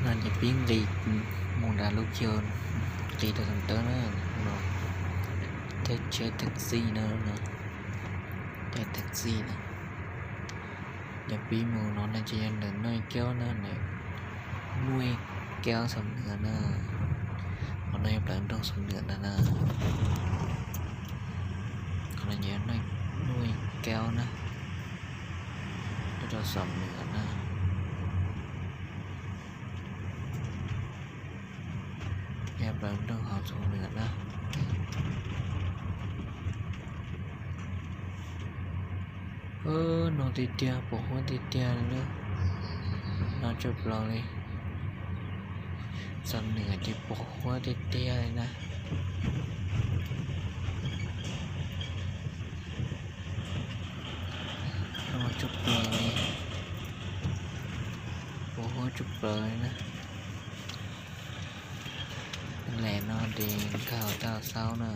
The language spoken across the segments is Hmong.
No ces pib nqis mus nram lub chaw, nqis rau Xam Tawb na, no thiab tsheb taxi na, no, tsheb taxi na. Yog pib mus no na ces yog ntawm Nuj Kaub na, Nuj Kaub Xam Nuas na. Qhov no yog plawv nroog Xam Nuas ntag na. Qhov no ces Nuj Kaub na, rau Xam Nuas na. Yog plawv nroog hauv Xam Nuas na. No tiag tiag, pos huab tiag tiag li na. No tsuj plaws li. Xam Nuas ces pos huab tiag tiag li na. No tsuj plaws li, pos huab tsuj plaws li na. Lem no ces nkag hauv Taj Laj Xaub na.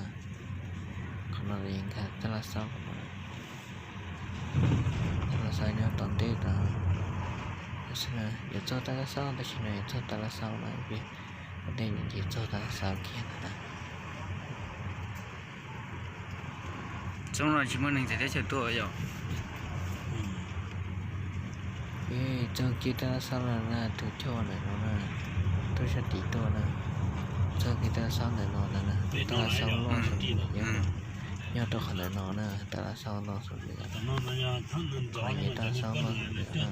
Qhov no ces nkag Taj Laj Xaub, Taj Laj Xaub nyob tom ntej tod. Yuav txog Taj Laj Xaub, tam sim no yuav txog Taj Laj Xaub no, tom ntej ces txog Taj Laj Xaub kiag ntag na. Txog no tsis muaj neeg txawv teb chaws tuaj yom. Txog kiag Taj Laj Xaub no na, tus choj ntawm no na, tuaj sab tid tuaj na. Txog kiag Taj Laj Xaub ntawm no ntag na, Taj Laj Xaub loj xwb, nyob rau qhov ntawm no na, Taj Laj Xaub loj xwb. Qhov no ces Taj Laj Xaub loj xwb na.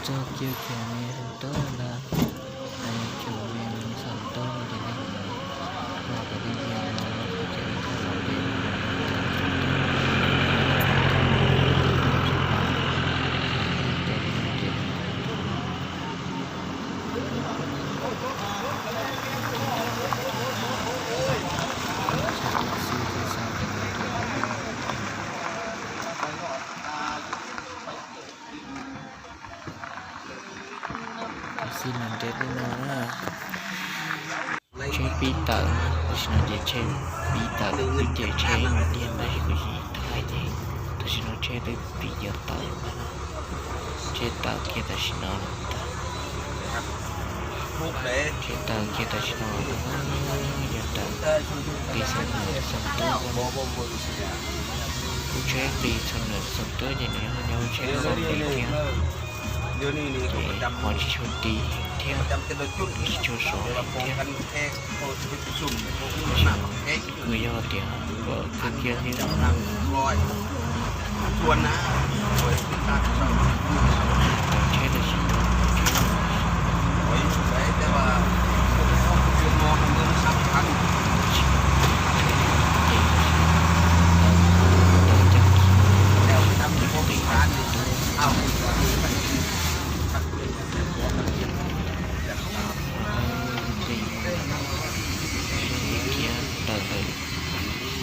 Txog kiag kiag me Xam Tawb ntag, kiag me Xam Tawb no ces nej los kom nej vias no los ces nej txhob los pem no, Xij no ntev li no na. Tsheb pib tawm, tam sim no ces tsheb pib tawm, kuv ces tsheb mus tiag tab sis kuv tsis tau hais ces tam sim no tsheb twb pib yuav tawm ntag. Tsheb tawm kiag tam sim no lawm ntag. Tsheb tawm kiag tam sim no lawm ntag, yuav tawm nqis Xam Nuas Xam Tawb. Lub tsheb nqis Xam Nuas Xam Tawb ces nws ho nyob lub tsheb loj ntev thiab. Ces ho tsis tshua ti thiab, tsis tshua sov heev thiab. Tam sim no kuj yog tias kawg kiag thiab no na. Tsheb tam sim no, tsheb no, thiab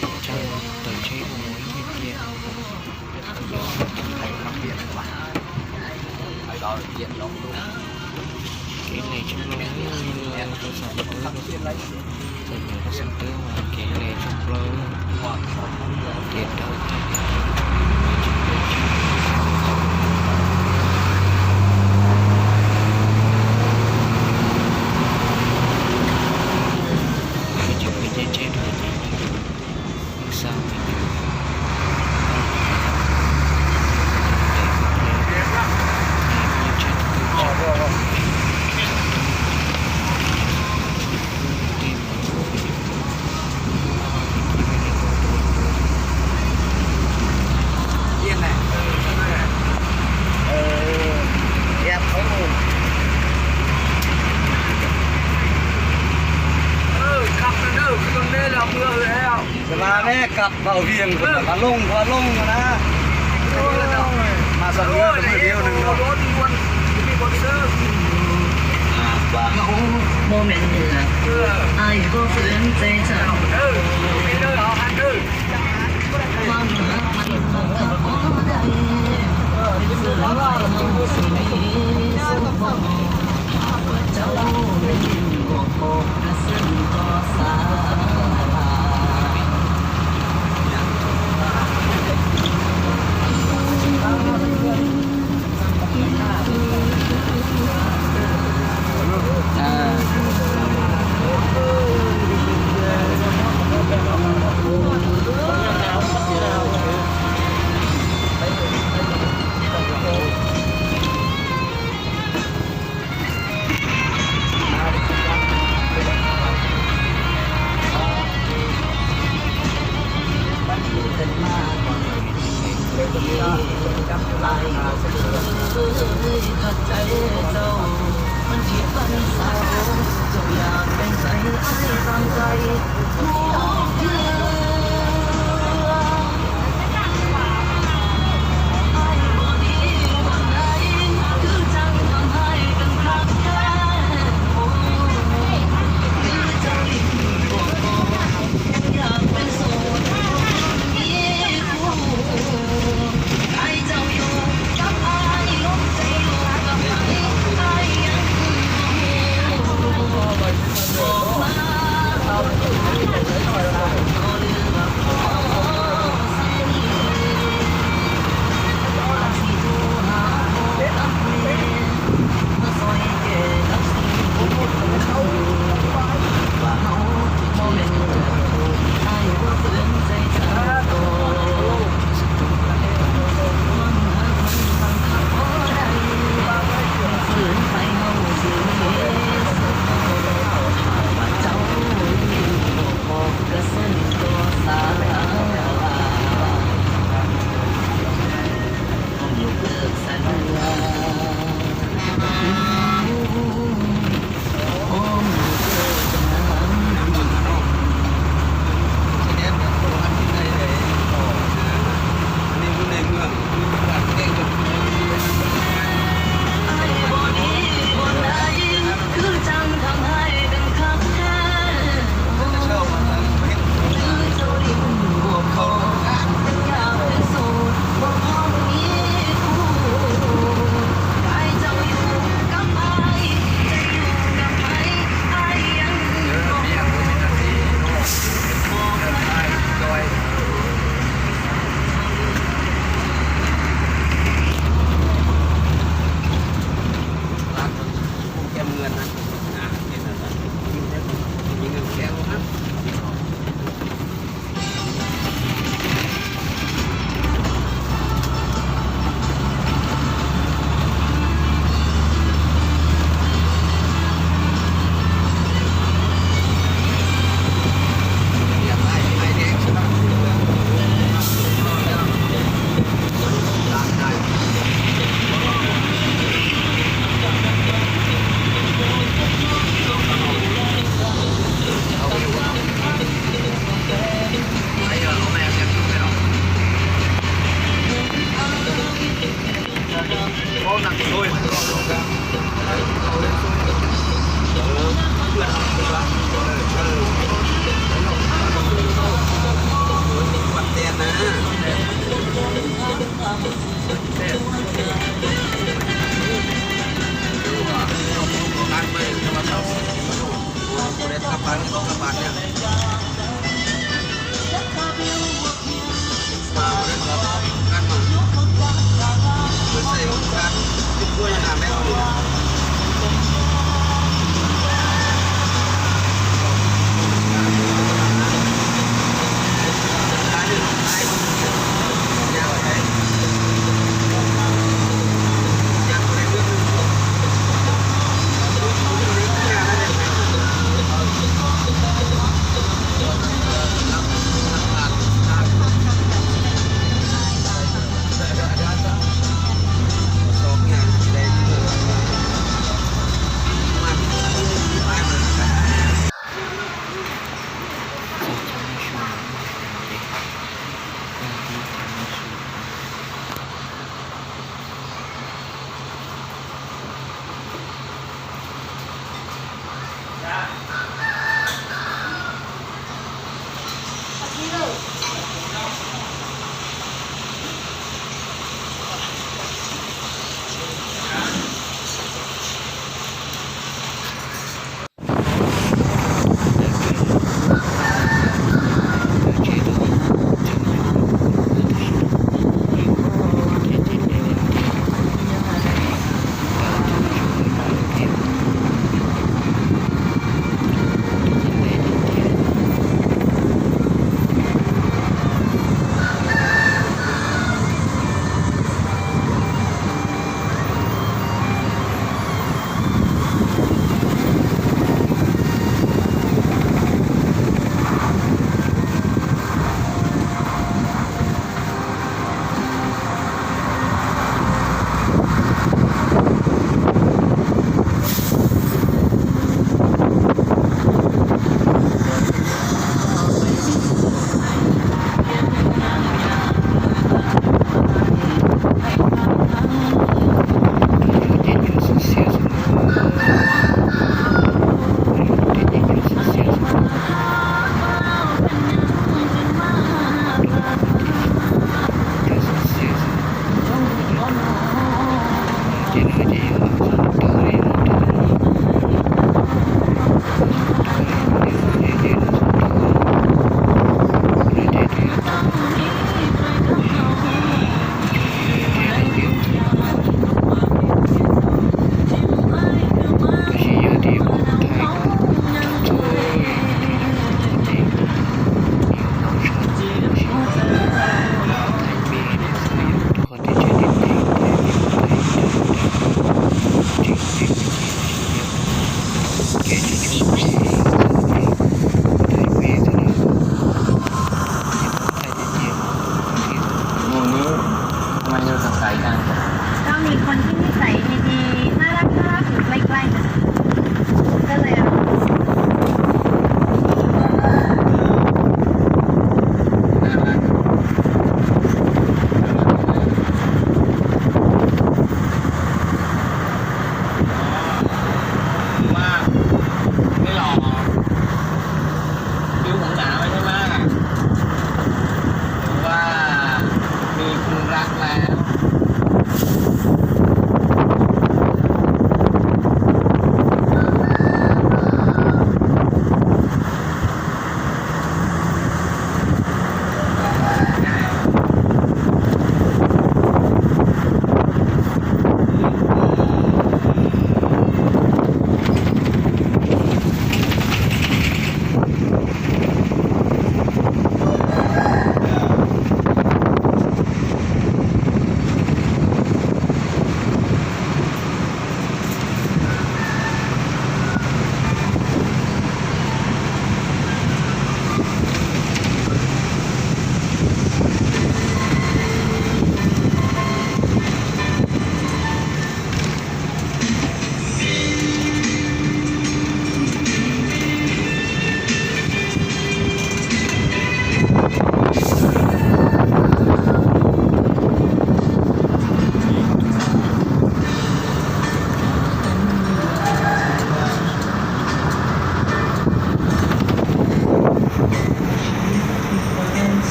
tawm ntawm, tawm tsheb mus ib tiag. Kev lem tshaj plaws, rau Xam Tawb, txog nyob rau Xam Tawb mas kev lem tshaj plaws, tiam daws thiab. Tsis pom caij tsheb rau ces yeej xav li ntawd. Kab vào Viêng, Lông, Lông mà. Mà sao nữa, tôi mới điêu đừng đâu.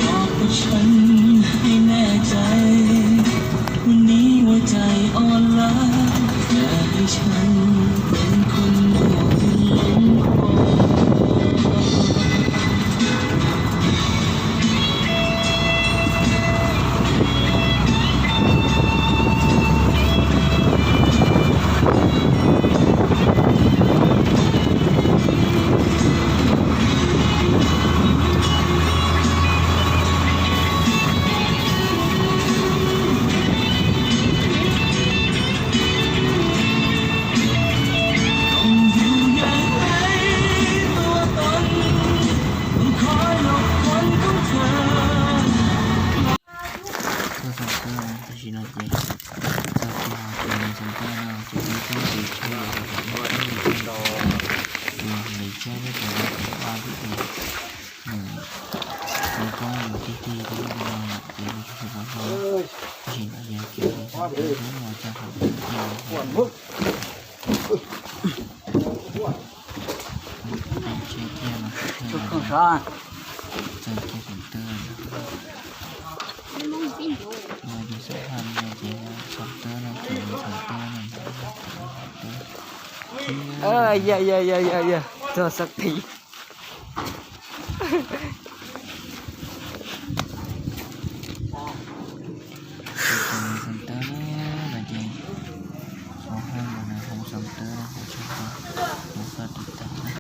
บอกกับฉันให้แน่ใจ วันนี้หัวใจอ่อนล้า อย่าให้ฉันเป็นคนโง่ที่หลงคอย Tuaj xam tawb no, tam sim no ces txog kiag hauv tsev mus xam tawb no ces peb twb nqis tsheb los rau pem no, uas nqis tsheb nyob rau pem vaj thiab ces nws ua koob mus tig tig rau lub no lawm ces peb tsis tau hnov. Tam sim no ces tseem nqis xam tawb no txog hauv tsev kiag, tsev kiag mas txog kiag xam tawb no. Ua ces xam tawb no ces xam tawb no ces xam tawb no, xam tawb. Yog yog yog yog yog, txog xab qis. Xam tawb no ces hauv hoob no, hauv xam tawb no, hauv tshaj tawb, hauv tshaj tawb.